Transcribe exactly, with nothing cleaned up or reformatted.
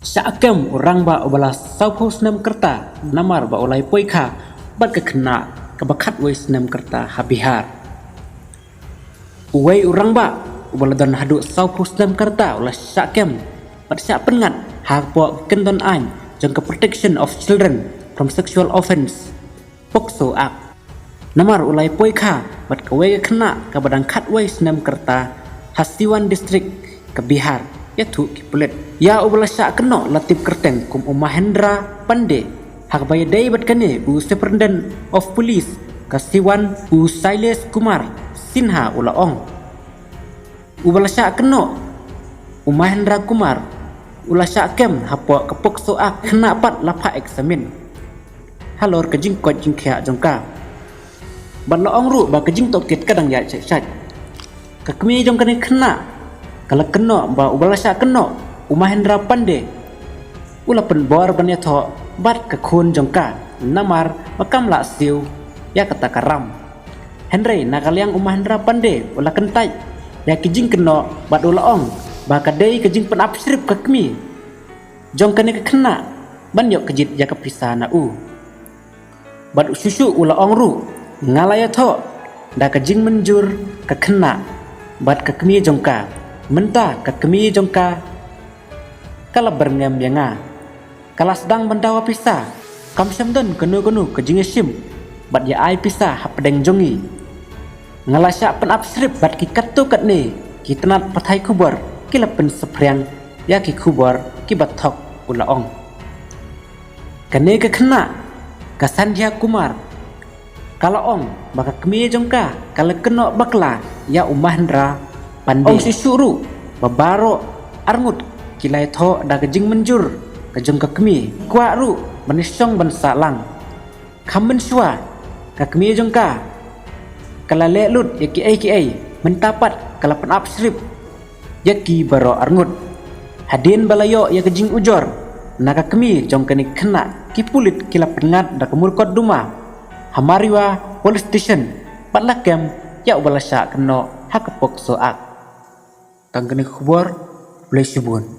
Shah kem u rangbah uba la sawphew snem ka rta namar ba u la ïa poi kha bad ka khynnah kaba khatwei snem ka rta ha Bihar. Uwei u rangbah uba la don haduh sawphew snem ka rta u la shah kem bad shah pynngat hapoh ka kyndon aiñ jong ka Protection of Children from Sexual Offence, POCSO Act, namar u la ïa poi kha bad kawei ka khynnah kaba dang khatwei snem ka rta ha Siwan District ka Bihar, ïathuh ki pulit. Ïa uba la shah kynnoh la tip kyrteng kum u Mahendra Pandey, ha kaba ïadei bad kane u Superintendent of Police ka Siwan, u Shailesh Kumar Sinha, u la ong. Uba la shah kynnoh, u Mahendra Kumar, u la shah kem hapoh ka POCSO Act, khynnah pat la phah examine halor ka jingkoit jingkhiah jong ka. Bad la ong ruh ba ka jingtohkit ka dang ïaid shait shait. Ka kmie jong kane ka khynnah ka la kynnoh ba uba la shah kynnoh, u Mahendra Pandey, u la pynbor ban ïathoh bad ka khun jong ka namar ba kam lah siew ïa kata ka ram. Hynrei na ka liang u Mahendra Pandey u la kyntait ïa ki jingkynnoh bad u la ong ba ka dei ka jingpynap shrip ka kmie jong kane ka khynnah ban ïoh kjit ïa ka pisa na u. Bad u shuh shuh u la ong ruh, nga la ïathoh da ka jingmynjur ka khynnah bad ka kmie jong ka. Mynta ka kmie jong ka ka la byrngem ïa nga. Ka la sdang ban dawa pisa, kam shym don kano kano ka jingïashim bad ïa ai pisa hapdeng jong ngi. Nga la shah pynap shrip bad ki katto katne ki tnat pathai khubor ki la pynsaphriang ïa ki khubor kiba thok, u la ong. Kane ka khynnah, ka Sandhya Kumar, ka la ong ba ka kmie jong ka ka la kynnoh bakla ïa u Mahendra Pandey. Ong shuh shuh ruh ba baroh arngut ki la ïathoh da ka jingmynjur ka jong ka kmie. Kwah ruh ban ïashong ban sah lang. Kham mynshuwa ka kmie jong ka ka la leh lut ïa kiei kiei, mynta pat ka la pynap shrip ïa ki baroh arngut. Hadien ba la ïoh ïa ka jingujor na ka kmie jong kane ka khynnah, ki pulit ki la pynngat da ka mukotduma ha Mariwa Police Station bad la kem ïa uba la shah kynnoh ha ka POCSO Act. Tang kane ka khubor, khublei shibun.